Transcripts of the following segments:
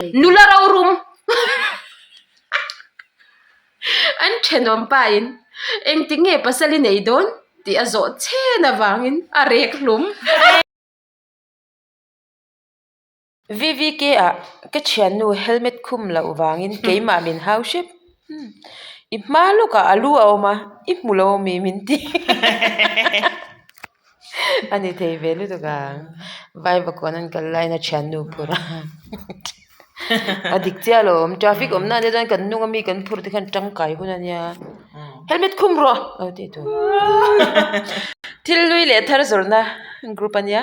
Nula rorum an thenawm pa in engtik nge pasal i nei dawn tih a zawh chhen avangin a rek hlum. VVK ah ka thiannu helmet khum loh vangin keimah min hau hrep. I hma lawkah a lu a awm a, i hmu lo ami min ti. A ni thei ve lutuk ang. Vaivakawn an kal laiin a thiannu phur a. A dik chiah lo awm. Traffic awmna ah te chuan kan hnung ami kan phur te khan tangkai hun a nia. Helmet khum rawh lo tih tur. Thil hlui leh thar zawrhna group a nia.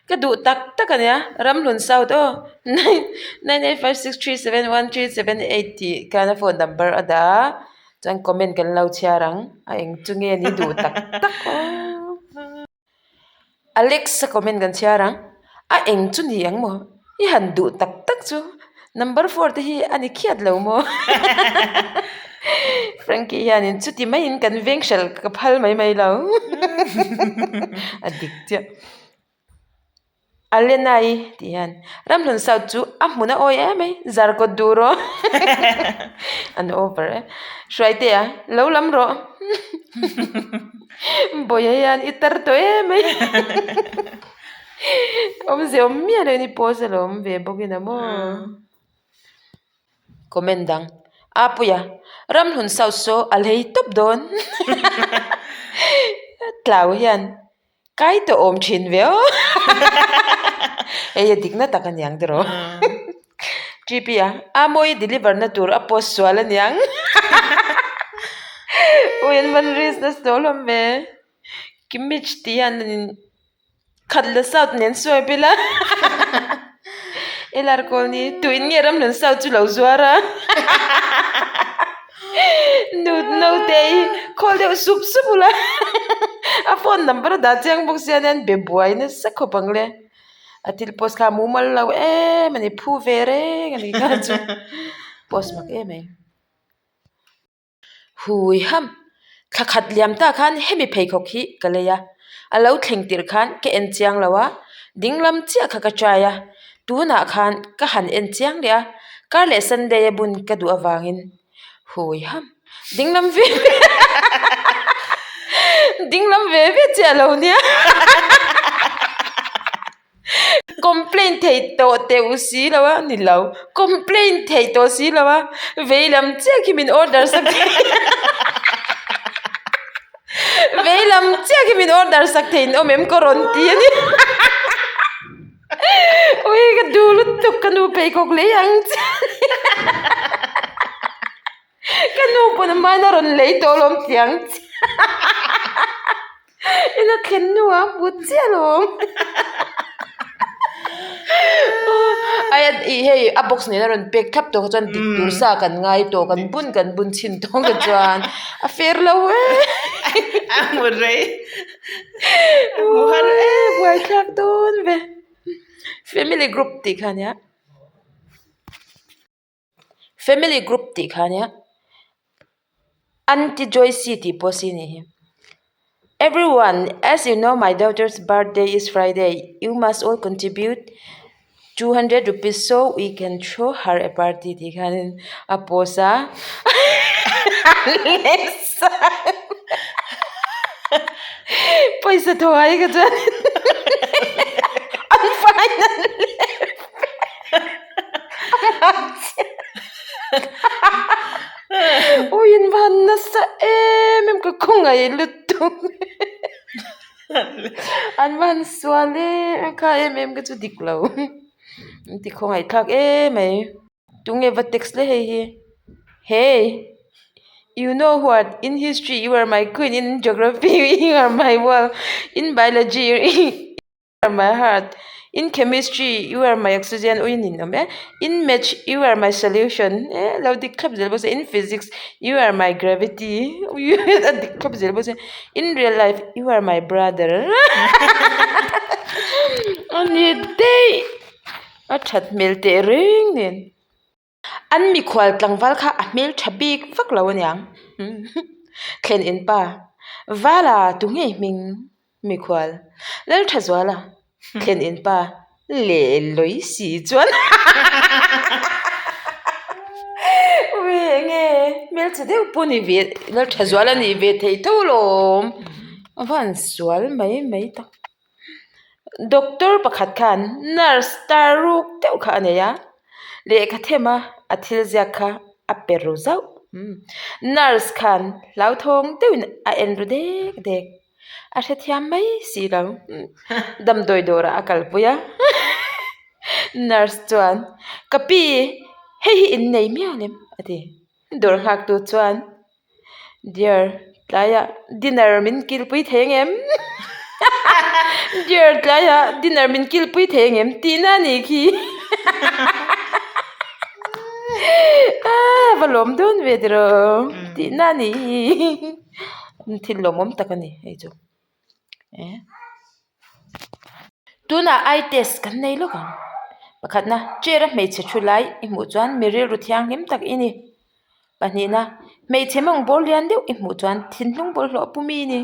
Ka duh tak tak a nia. Ramhlun South aw 9 9 8 5 6 3 7 1 3 7 8 tih khan a phone number a dah a. Chuan comment kan lo chhiar ang a eng chu nge ni duh tak tak aw. Alex a comment kan chhiar ang a eng chu ni ang maw i han duh tak tak chu number four te hi a ni khiat lo maw Frankie hianin chuti maiin kan veng hralh ka phal mai mai lo a dik chiah. Alenai tih hian Ramhlun South chu a hmun a awi em mai zarkawt duh rawh an over e Hruaitea lo lam rawh Bawiha hian i tar tawh em mai awmze awm miah lo in i post a lo awm ve bawk in a maw comment dang Apuia Ramhlun South saw a lei tawp dawn tlau hian. Kai tawh awm thin ve aw hei a dikna tak aniang tiraw TP a a mawi deliver na tur a post sual aniang ui an van risk nasa tawh hlawm ve Kimmich tih hian an in khat la south nen swipe ila LR Colony tuin nge Ramhlun south chu lo zuar a. Nu naute hi khawl deuh sup sup ula a phone number a dah chiang bawk sia nia an be buai nasa khawp ang le a thil post kha a mumal lo em a ni phu ve reng a ni kha chu post mak em mai hui ham thla khat liam ta khan hemi pheikhawk hi ka lei a a lo thleng tirh khan ka en chiang lo a ding lam chiah kha ka try a tunah khan ka han en chiang leh a kar leh sunday a bun ka duh avangin. Hui ham dinglam ve ve dinglam ve ve chiah lo nia complaint thei tawh teuh si lo a ni lo complaint thei tawh si lo a veilam chiah khi min order sak veilam chiah khi min order sak thei in awm em ka rawn ti a ni. Ui ka duh lutuk ka nu pheikhawk lei ang che ka nu pawn a hmain a rawn lei tawh alawm tih ang che ina thlen hnuah a hmu chiah alawm ai a ih hei a box nen a rawn pek thlap tawh kha chuan dik tur sa kan ngai tawh kan bun kan bun chhin tawh kha chuan a fair lo e a hmu rei. Hmu har e buaithlak dawn ve family group tih kha ania family group tih kha ania aunty joyce tih pawh si anih hi everyone as you know my daughter's birthday is friday you must all contribute 200 rupees so we can throw her a party tih khanin a post a pawisa thaw ai kha chuan an final ui in van nasa em em ka khawngaih lutuk. An va han sual em kha em em kha chu dik lo an ti khawngaih thlak em mai tunge va text le hei hi hey you know what in history you are my queen in geography you are my world in biology you are my heart in chemistry you are my oxygen ui nin awm e in maths you are my solution e lo dik thlap zel bawk sia in physics you are my gravity a dik thlap zel bawk sia in real life you are my brother a ni daih a that hmel teh reng nen an mikhual tlangval kha a hmel tha bik vak lo aniang thlen in pa vala tu ngei hming mikhual Lalthazuala thlen in pa. Leh lawi si chuan Ui enge hmelchhe deuh pawh ni ve laltha zual a nih ve theih tho alawm a van sual mai mai tak. Doctor pakhat khan nurse tar ruk deuh kha a nei a lehkha them a a thil ziak kha a pe ru zauh nurse khan hlauthawng deuhin a en ru dek dek. A hrethiam mai si lo. Damdawi dawrah a kalpui a. Nurse chuan, Ka pi, hei hi in nei mial em? a ti. Dawr nghaktu chuan, Dear, tlaiah dinner min kilpui thei ang em? Dear, tlaiah dinner min kilpui thei ang em? tihna a nih khi. Va lawm dawn ve tiraw? Tihna a nih hi. Thil lawmawm tak a ni hei chu eh tunah eye test kan nei lawk ang pakhatna chair a hmeichhe thu lai i hmuh chuan mi rilru thianghlim tak i ni pahnihna hmeichhe mawng bawr lian deuh i hmuh chuan thinlung bawlhhlawh pu mi i ni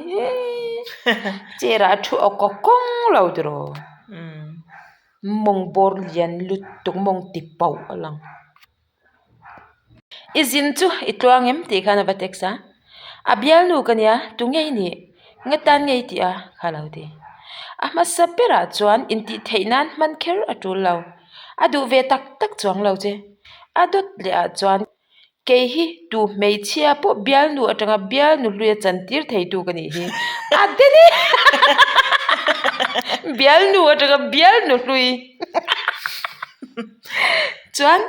chair ah a thu awk awk kawng lo tiraw mawng bawr lian lutuk mawng ti pauh a lang. I zin chu i tluang em tih khan a va text a, a bialnu ka nia tu ngei nih nga tan ngei tih a kha lo ti. A hmasa berah chuan intih theih nan hman kher a tul lo, a duh ve tak tak chuang lo che. A dawt leh ah chuan kei hi tu hmeichhia pawh bialnu atanga bialnu hluia chantir theitu ka nih hi a den e bialnu atanga bialnu hlui. Chuan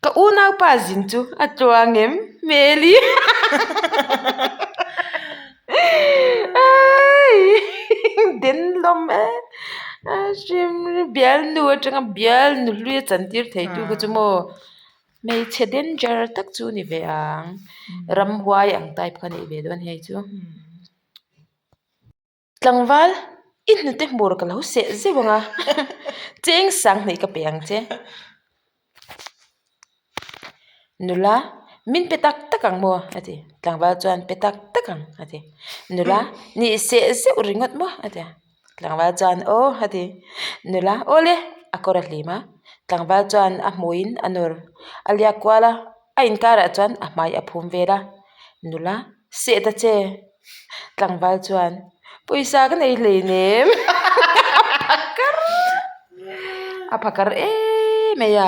ka unaupa zin chu a tluang em hmel i den lawm e a hrim bialnu atanga bialnu hlui a chantir thei tu kha chu maw hmeichhe danger tak chu a ni ve ang ramhuai ang type kha a nih ve dawn hei chu. Tlangval, i hnute hmur ka lo seh zeuh ang a, cheng sang hnih ka pe ang che. Nula, min pe tak tak ang maw? a ti. Tlangval chuan, pe tak tak ang, a ti. Nula, nih seh zeuh ringawt maw? a ti a. Tlangval chuan, aw, a ti. Nula, awle, a kawr a hlim a. Tlangval chuan a hmuiin a nawr a liak kual a, a inkarah chuan a hmai a phum vel a. Nula, seh ta che. Tlangval chuan pawisa ka nei hleinem a phakar a phakar em mai a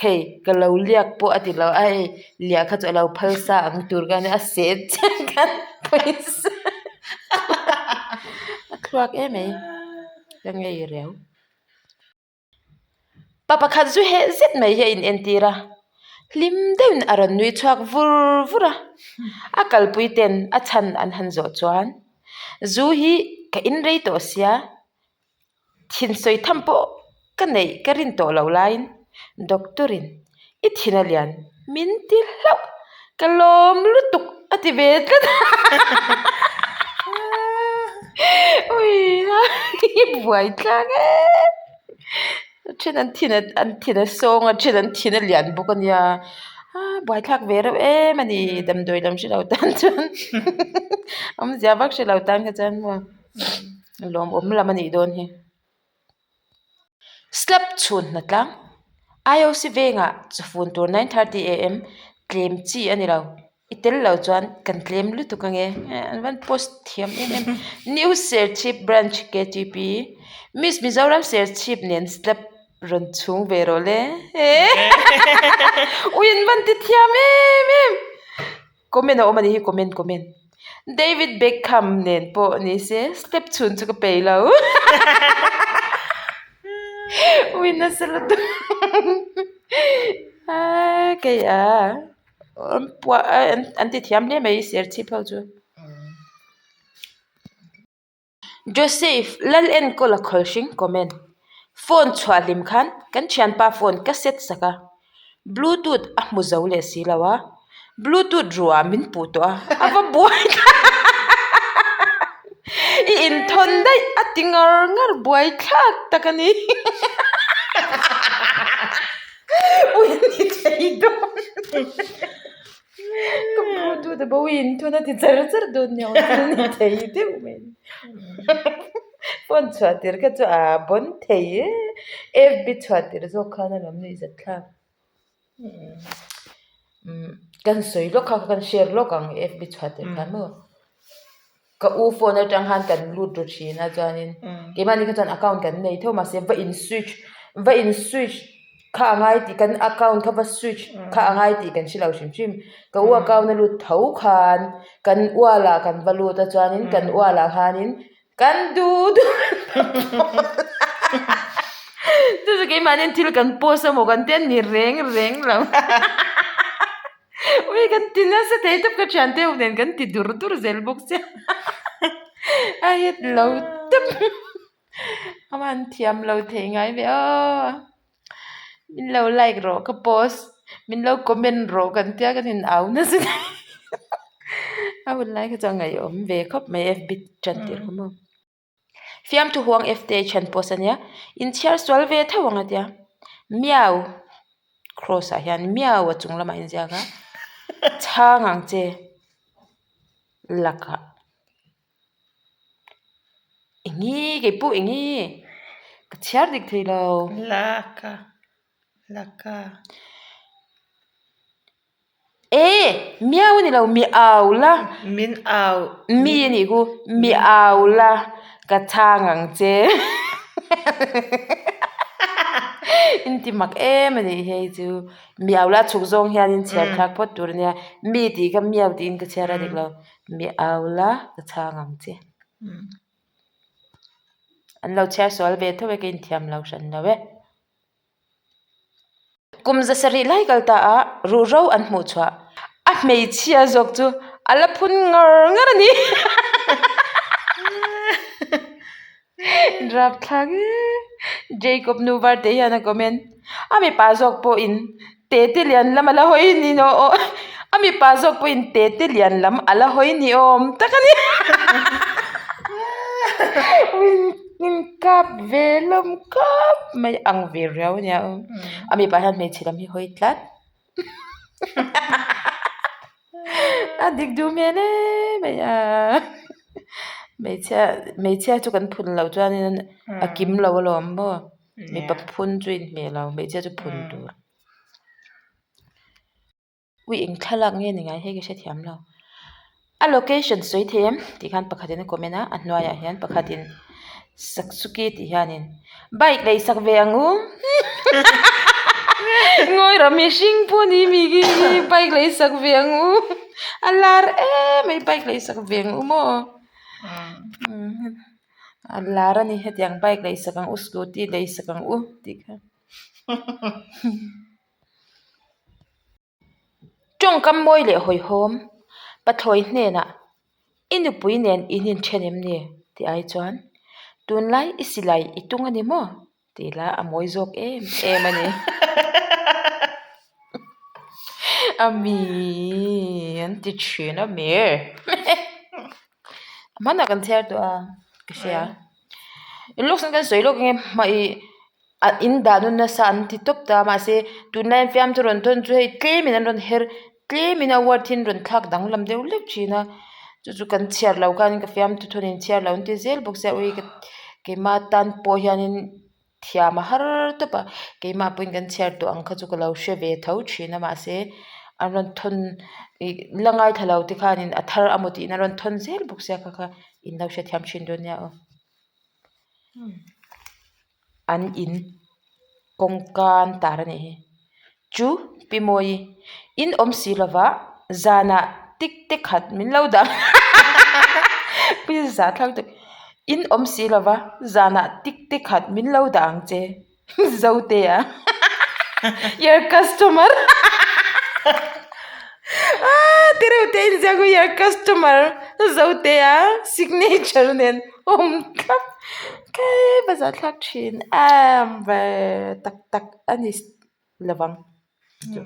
hei ka lo liak pawh a ti lo a hei liah kha chu a lo phal sa ang tur khan a seh chiah khan pawisa a thluak em mai ka ngei riau. Pa pakhat zu heh zet mai hi a inentir a, hlim deuhin a rawn nui chhuak vur vur a, a kalpui ten a chhan an han zawh chuan zu hi ka in rei tawh sia, thin sawi tham pawh ka neih ka rin tawh loh laiin doctor in i thin a lian min ti hlauh ka lawm lutuk a ti ve tlat a ui i buai tlang e a then an thin an thin a sawng a then an thin a lian bawk a nia a buaithlak ve reuh em a ni damdawi lam hre lo tan chuan awmzia vak hre lo tan kha chuan maw lawmawm lam a nih dawn hi. Slab chhun hnatlang IOC vengah chawfun tur 9:30am tlem chi a ni lo i tel lo chuan kan tlem lutuk ange an van post thiam em em New Serchhip Branch KTP Miss Mizoram Serchhip nen slab rawn chhung ve rawh le ui an van ti thiam em em. Comment a awm a nih hi comment comment. David Beckham nen pawh ni se step chhun chu ka pei lo. Ui nasa lutuk aa kei a an puah an ti thiam hle mai serchhip ho chu. Joseph Lalenkawla Khawlhring comment, Phone chhuah hlim khan kan thianpa phone ka set sak a, bluetooth a hmu zo leh si lo a, bluetooth ruah min puh tawh a, a va buai i inthawn daih a ti ngar ngar buai thlak tak a ni ui ni thei dawn. Ka bluetooth a bo in thun a ti char char dawn nia aw thil ni thei deuh mai. Phone chhuah tir kha chu a bawn thei e. FB chhuah tir zawk khan a lawm nuihzat thlak. Umm kan sawi lawk kha kan share lawk ang FB chhuah tir khan maw. Ka u phone atang khan kan lut ru thin a chuanin keimahni kha chuan account kan nei tho mahse va in switch va in switch kha a ngai tih kan account kha va switch kha a ngai tih kan hre lo hrim hrim ka u account a lut tho khan kan ual ah kan va lut a chuanin kan ual ah khanin kan duh duh chu chu keimahni thil kan post emaw kan tia ni reng reng lo. Ui kan ti nasa thei tawp ka thian te ho nen kan ti dur dur zel bawk sia a hit lo tawp a man thiam lo thei ngai ve aw min lo like rawh ka post min lo comment rawh kan tia kan in au nasa thei a hun lai kha chuan ngaihawm ve khawp mai fb tan tir kha maw. Fiamthu huang FTA chhan post a nia, inchhiar sual ve tho ang a tia. Miau cross ah hian miau a chung lamah a inziak a, chhang ang che lakah eng nge kei pawh eng nge ka chhiar dik thei lo. Laka laka. E! Miau a ni lo, mi au la. Min au. Mi a nih ku, mi au la ka chhang ang che. Inti mak em a nih hei chu. Mi au la chhuk zawng hianin chhiar thlak phawt tur a nia. Mi tih kha miau tiin ka chhiar a dik lo. Mi au la ka chhang ang che. An lo chhiar sual ve tho e, ka inthiam lo hran lo e. Kum zasarih lai kal ta a ruhro an hmuh chhuah a hmeichhia zawk chu a la phun ngar ngar a ni rapthlak e Jacob nu var te hian a comment a mipa zawk pawhin tete lian lam a la hawi ni aw a mipa zawk pawhin tete lian lam a la hawi ni awm tak a ni. Kap ve lawm khawp mai ang ve riau a nia aw a mipa hian hmeichhe lam hi hawi tlat a dik duh hmel em mai a hmeichhia hmeichhia chu kan phun loh chuanin a kim lo alawm maw mipa phun chu inhmeh lo hmeichhia chu phun tur. Ui eng thlalak nge ni ngai hei ka hrethiam lo a location sawi thei em tih khan pakhatin a comment a a hnuaiah hian pakhatin saksuki tih hianin bike lei sak ve ang u ngawi rawh mihring pawh ni mi khi bike lei sak ve ang u a lar em mai bike lei sak ve ang u maw a lar a ni hetiang bike lei sak ang u scooty lei sak ang u tih kha. Tawngkam mawi leh hawihhawm pathlawi hnenah i nupui nen in inthen em ni tih ai chuan tunlai i silai i tung a ni maw tih la a mawi zawk em em a ni. A mi an ti thin a mi hmanah kan chhiar tawh a ka hria lawk sawn kan sawi lawk ang e hmai. A in dah nawn nasa an ti tawp ta mahse tunlai an fiamthu rawn thawn chu hei tlemin an rawn her tlemin a word hi an rawn thlak danglam deuh hlek thin a chu chu kan chhiar loh khanin ka fiamthu thawn in chhiar loh an ti zel bawk sia ui keimah tan pawh hianin thiam a har tawp a keimah pawhin kan chhiar tawh ang kha chu ka lo hre ve tho thin a mahse an rawn thawn ih la ngaithla lo te khanin a thar amaw tiin an rawn thawn zel bawk sia kha kha in lo hrethiam thin dawn nia aw. An in kawngka an tar a nih hi chu pi mawi in awm si lova zanah tik te khat min lo dah pi zah thlak deuh in awm si lova zanah tik te khat min lo dah ang che zote a your customer ah tireuh te a inziak a your customer zote a signature nen awm thlap Tlem a zahthlak thin em ve tak tak a ni lovang chu.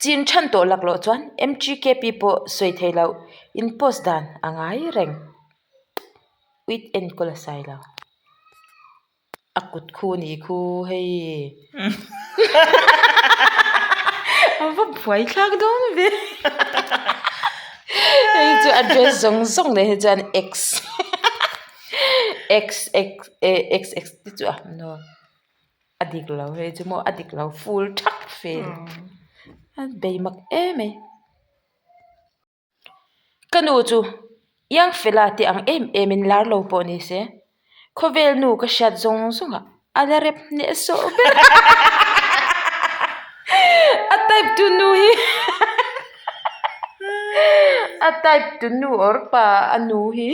Chin than tawh laklawh chuan M_G_K_P pawh sawi thei loh in post dan a ngai reng. Uit enkawl a sai lo. A kut khu ni khu hei a va buai thlak dawn ve hei chu a dress zawng zawng nen hi chuan x. X X A X X te chu a no a dik lo hei chu maw a dik lo full thak fel a bei mak em mai. Ka nu chu Iang Fela te ang em em in lar lo pawh ni se khawvel nu ka hriat zawng zawng ah a la rep hneh sawh ber a type tu nu hi a type tu nu awr pa a nu hi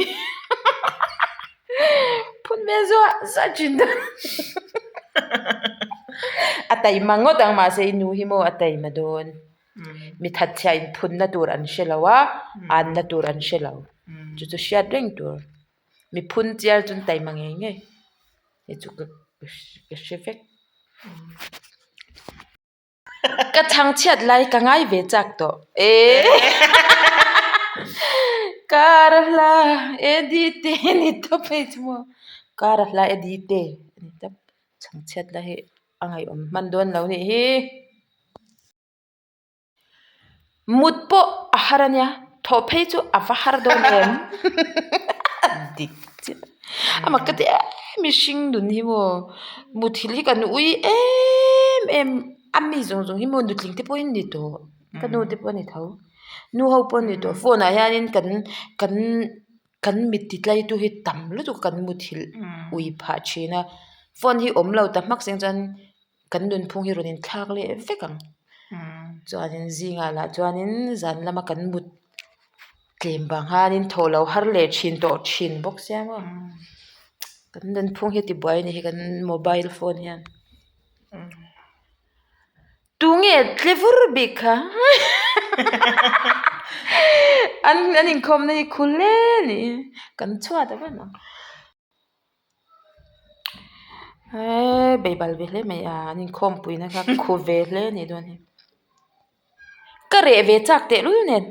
phun hmel zuah zuah thin dawn a taima ngawt ang mahse i nu hi maw a taima dawn. Mi thatchhia in phunna tur an hre lo a, anna tur an hre lo. Chu chu hriat reng tur. Mi phun chiar chu an taima ngei ngei. Hei chu ka ka hre vek. Ka chhang chhiat lai ka ngai ve chak tawh e Kar a hla e di te ni tawp hei chu maw kar a hla e di te ni tawp chhang chhiat lai hi a ngaihawm hman dawn lo nih hi. Mut pawh a har a nia, thawh phei chu a va har dawn em? Dik chiah. A mak ka ti em mihring nun hi maw, muthilh hi kan ui em em a mi zawng zawng hi maw nutling te pawhin ni tawh, ka nu te pawh a ni tho, nu ho pawh a ni tawh phone ah hianin kan kan kan mit ti tlai tu hi tam lutuk kan muthilh ui phah thin a, phone hi awm lo ta hmak seng chuan. Kan nunphung hi rawn inthlak leh vek ang. Chuanin zingah lah chuanin zan lama kan mut tlem vang khanin thawh lo har leh thin tawh thin bawk sia maw. Kan nunphung hi a tibuai a ni hi kan mobile phone hian. Tunge tle vur bik kha an an inkhawmna hi khu hle a ni kan chhuat a va ang. Eee beibal ve hle mai a an inkhawm pui na kha khu ve hle a nih dawn hi ka reh ve chak tehlul nen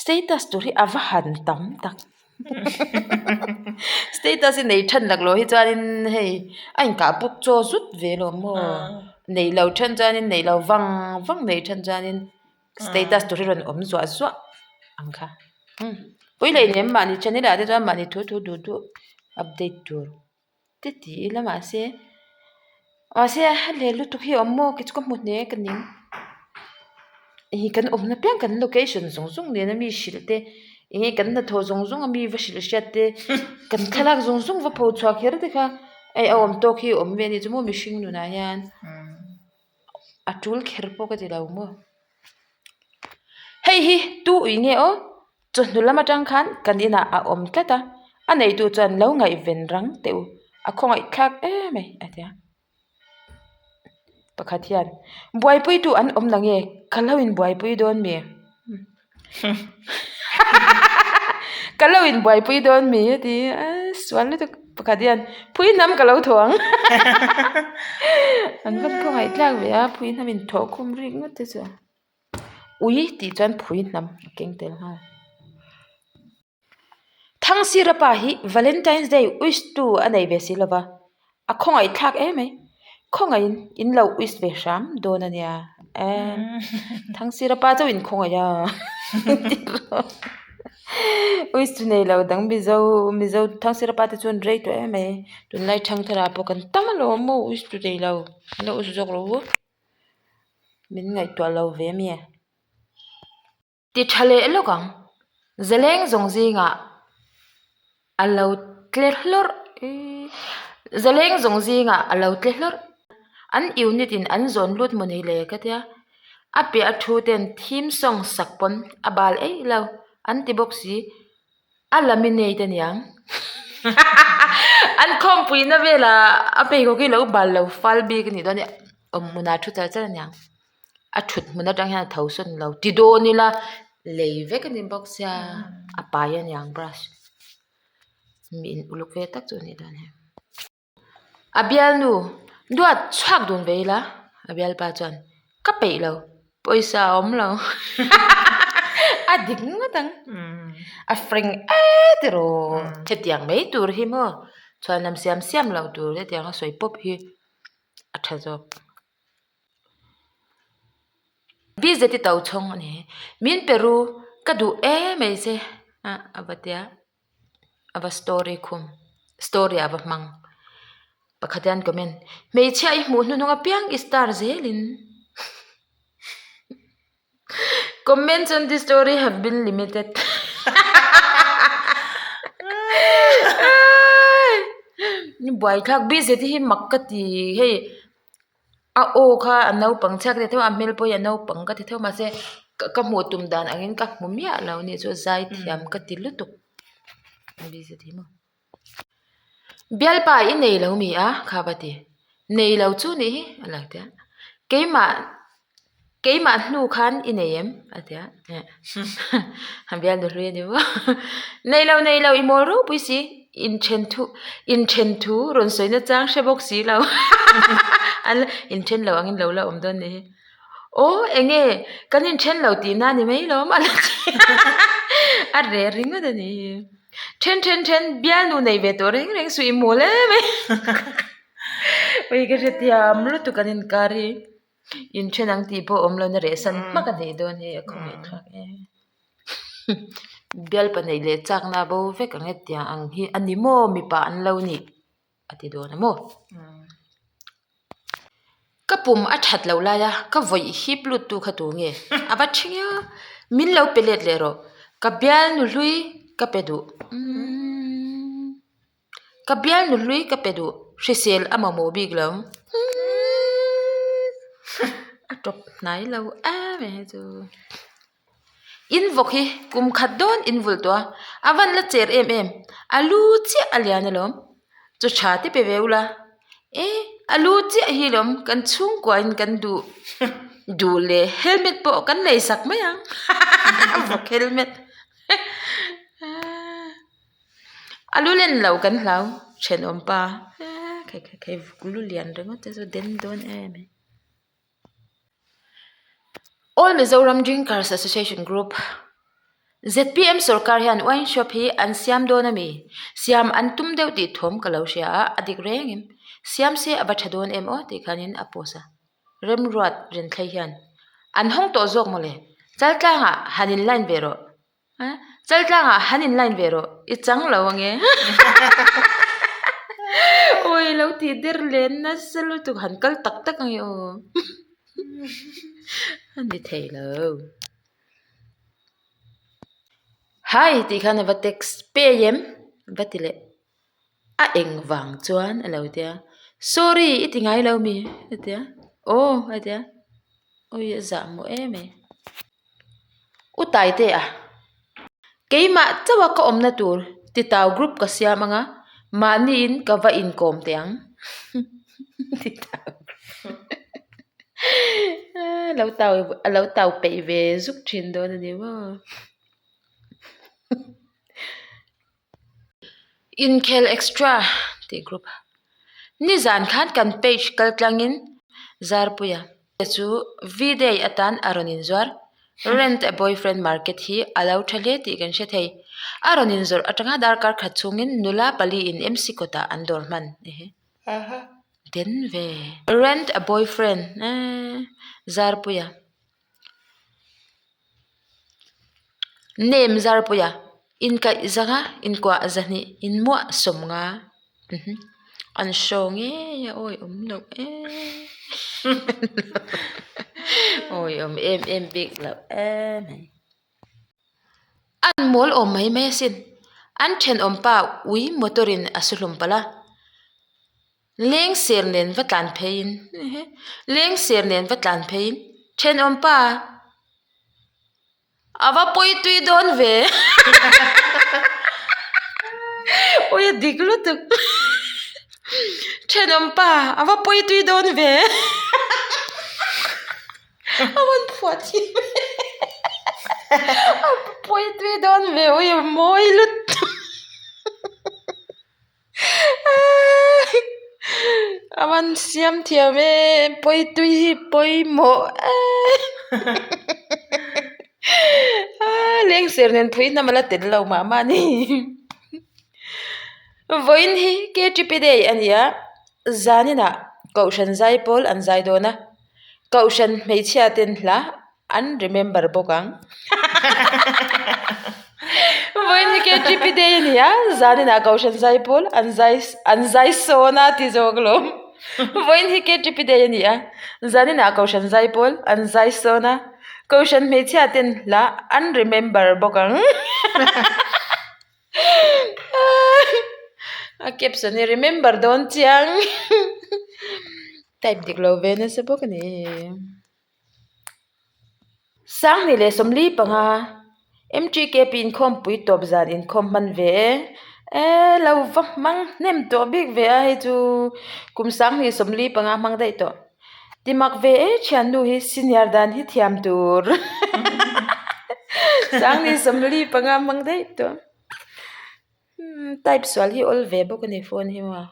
status tur hi a va han tam tak status hi nei than lak loh hi chuanin hei a inkah puk chaw zut ve lo maw neih loh then chuanin neih loh vang vang neih then chuanin. Status tur hi rawn awm zuah zuah ang kha pui leh nem mahni channel ah te chuan mahni thu thu duh duh update tur te ti ila mahse mahse a leh lutuk hi a awm maw kei chu ka hmu hle ka ning ih kan awmna piang kan location zawng zawng nena mi hrilh te eng nge kan hnathawh zawng zawng a mi va hrilh hriat te kan thlalak zawng zawng va pho chhuah kher te kha hei a awm tawk hi a awm ve a nih chu maw mihring nunah hian. A tul kher pawh ka ti lo maw. Hei hi tu ui nge aw? Chawhnu lam atang khan kan inah a awm tlat a, a neitu chuan lo ngaihven rang teh u, a khawngaih thlak em mai a ti a. Pakhat hian, Buaipuitu an awm nange, ka lo inbuaipui dawn mi? Ka lo inbuaipui dawn mi a ti a sual lutuk pakhat hian phui hnam ka lo thaw ang an va khawngaih tlak ve a phui hnam in thawh khum rik ngawt te chu ui tih chuan phui hnam a keng tel nghal. Thangsira pa hi Valentine's Day wish tu a nei ve si lova, a khawngaih thlak em mai. Khawngaihin in lo wish ve hram dawn a nia. Thangsira pa chauh in khawngaih a wish tu nei lo dang Mizo Mizo Thangsira pa te chuan rei tawh em mai. Tunlai thangthar ah pawh kan tam alawm maw wish tu nei lo, an lo wish zawk lo u. Min ngaihtuah lo ve mi. Ti tha leh lawk ang. Zaleng zawng zingah a lo tle hlawrh Zaleng zawng zingah a lo tle hlawrh. An unit in an zawn lut maw ni le ka tia. A piah a thu ten theme song sak pawn a bal eih lo an ti bawk si. A laminate aniang. An khawmpuina velah a pheikhawk hi lo bal lo fal bik a nih dawn a ni. Awm hmunah a thu char char aniang. A thut hmun atang hian a tho sawn lo ti dawn ila lei vek a ni bawk sia a pai aniang brush mi in uluk ve tak chu a nih dawn hi. A bialnu duat chhuak dun ve ila a bialpa chuan ka peih lo pawisa a awm lo a dik ngawt ang a frank e tiraw hetiang mai tur hi maw chhuanlam siam siam loh tur hetiang a sawi pawp hi a tha zawk. Bz i to chhawng a ni. Min pe ru ka duh em mai che a a va tia a va story khum. Story ah va hmang. Pakhat hian comment, Hmeichhia i hmuh hnuhnung apiang i star zelin. Comments on this story have been limited. Buaithlak busy te hi mak ka ti hei a aw kha a naupang chhiat ka ti theuh a, a hmel pawh hi a naupang ka ti theuh mahse ka hmuh tum dan angin ka hmu miah lo a nih chu zaithiam ka ti lutuk busy te hi maw. Bialpa i nei lo mi a? Kha va ti. Nei lo chu nih hi a lo ti a. Keimah keimah hnu khan i nei em? A ti a. A bialnu hlui a ni maw? Nei lo nei lo i mawl ropui si inthen thu inthen thu rawn sawi na chang hre bawk si lo. An inthen lo angin lo la awm dawn nih hi. Aw eng nge kan inthen lo tihna a ni mai lawm a lo ti a. A reh ringawt a nih hi. Then then then bialnu nei ve tawh reng reng suh i mawl em em ui ka hrethiam lutuk an inkar hi inthen ang tih pawh awm lo na reh san hmak a neih dawn hi a khawngei thlak em bialpa neih leh chakna bo vek ang hetiang ang hi a ni maw mipa an lo nih a ti dawn a maw. Ka pum a that loh lai a, ka vawih hip lut tu kha tu nge? A va thi ngiau a, min lo pe let leh rawh, ka bialnu hlui ka pe duh umm ka bialnu hlui ka pe duh hrisel a mamawh bik lo umm a tawp hnai lo em em hi chu. In vawk hi kum khat dawn in vulh tawh a, a van la cher em em, a lu chiah a lian alawm, chaw tha te pe ve ula, e a lu chiah hi alawm kan chhungkua in kan duh duh leh helmet pawh kan lei sak mai ang vawk helmet a lu len loh kan hlau thenawm pa khai khai khai vawk lu lian ringawt te chu den dawn em em. All Mizoram Drinkers Association Group, zpm sorkar hian wine shop hi an siam dawn a mi? Siam an tum deuh tih thawm ka lo hria a, a dik reng em? Siam se a va tha dawn em aw tih khanin a post a. Remruat Renthlei hian an hawng tawh zawk mawle, Chaltlangah han in line ve rawh. Chaltlangah han in line ve rawh, i chang lo ange. Awi lo tih der len nasa lutuk han kal tak tak ange aw. A ni thei lo. Hi tih khan a va text pe em va ti leh. A eng vang chuan a lo tia, Sorry i ti ngai lo mi? a ti a, Aw a ti a, Awi a zah maw em e. U Taite a, Keimah chauha ka awmna tur titau group ka siam anga mahniin ka va inkawm teh ang titau group lo tau a lo tau peih ve zuk thin dawn a ni maw. Inkhel extra tih group nizan khan kan page kal tlangin Zarpuia chu V-day atan a rawn inzuar rent a boyfriend market hi a lo tha hle tih kan hre thei a rawn inzawrh atanga darkar khat chhungin nula pali in M_C kawtah an dawr hman den ve rent a boyfriend eee Zarpuia. Name zarpuia inkaih zanga inkuah zahnih inmuah sawmnga an show ngei a awi awm loh em awi awm em em bik loh em mai. An mawl awm mai mai asin an thenawm pa ui motor in a su hlum palh a. Leng ser nen va tlan pheiin leng ser nen va tlan pheiin thenawm pa a va pawi tui dawn ve awi a dik lutuk thenawm pa a va pawi tui dawn ve a rawn phuah chhin a pawi tui dawn ve awi a mawi lutuk. A van siam thiam e pawi tui hi pawimawh em lengser nen phui hnam a la tel lo mah mah a ni vawiin hi K_T_P day a ni a zaninah kohhran zaipawl an zai dawn a kohhran hmeichhia ten hla an remember bawk ang. Vawiin hi KTP day a ni a, zaninah Kohhran Zaipawl an zai an zai sawn a ti zawk alawm. Vawiin hi KTP day a ni a, zaninah Kohhran Zaipawl an zai sawn a, Kohhran hmeichhia ten hla an remember bawk ang. A caption hi remember dawn chiang type dik lo ve nasa bawk a ni. Sanghnih leh 45 MTKP inkhawmpui tawp zan inkhawm hman ve e. E lo va hmang hnem tawh bik ve a hei chu kum sanghnih 45 hmang daih tawh. Ti mak ve e thiannu hi senior dan hi thiam tur. Sanghnih 45 hmang daih tawh. Type sual hi awl ve bawk a ni phone hi maw.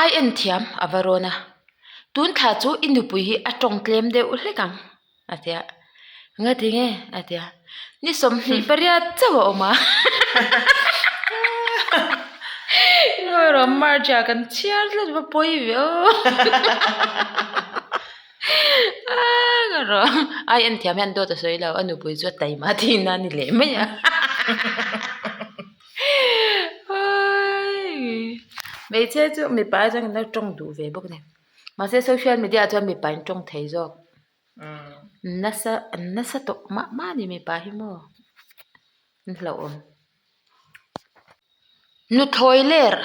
Ai en thiam a va rawn a, tun thla chu i nupui hi a tawng tlem deuh hlek ang a ti a, ngati nge a ti a, ni 28 chauh a awm a ngawi rawh March ah kan chhiar tlat va pawi ve aw ngawi rawh ai en thiam hian dawt a sawi lo a nupui chu a taima tihna a ni leh mai a. Hmeichhia chu mipa ai chuan kan lo tawng duh ve bawk a ni mahse social media ah chuan mipa in tawng thei zawk nasa an nasa tawh mah mah a ni mipa hi maw an hlauhawm nuthlawi ler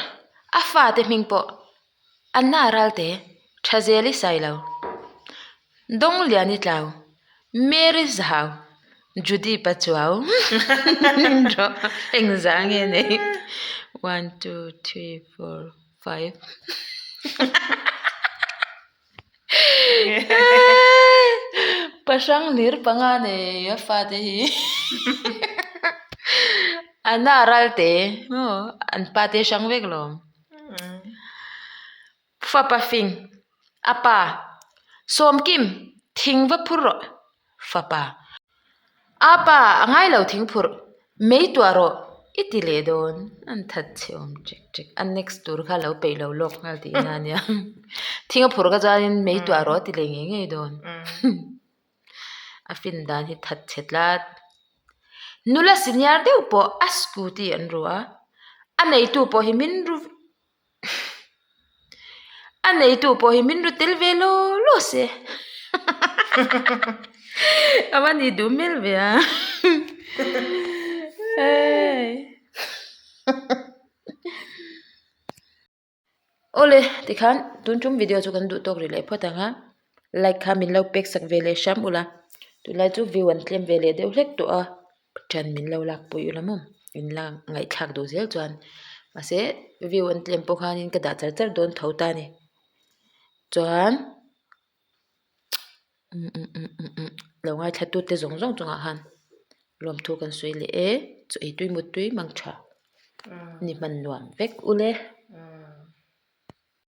a fate hming pawh Anna Ralte Thazel i Sailo Dawngliani Tlau Mary Zahau Judy Pachuau engzah nge nei one two three four five pahrang hlir panga nei a fate hi Anna Ralte maw an pate hrang vek lo. Fapa fing, a pa, Sawmkim, thing va phur rawh, fapa, a pa, a ngai lo thing phurh, mei tuah rawh, i ti leh dawn, an that chhe awm ṭek ṭek, a next tur kha lo peih lo lawk nghal tih ina ania, thing a phurh kha chuanin mei tuah rawh a ti leh ngei ngei dawn, a fin dan hi that chhe tlat. Nula senior deuh pawh a scooty an ru a, a neitu pawh hi min ru a neitu pawh hi min ru tel ve law law se a va ni duh hmel ve a hei. Awle tikhan tun tum video chu kan duh tawk rih leh phawt ang a like kha min lo pek sak ve leh hram ula tunlai chu view an tlem ve leh deuh hlek tawh a ṭhian min lo lak pui ula maw in la ngaihthlak duh zel chuan mahse view an tlem pawh khanin ka dah char char dawn tho ta a ni chuan lo ngaithla tute zawng zawng chungah khan lawmthu kan sawi leh e chaw ei tui mut tui mang tha ni hman nuam vek ule.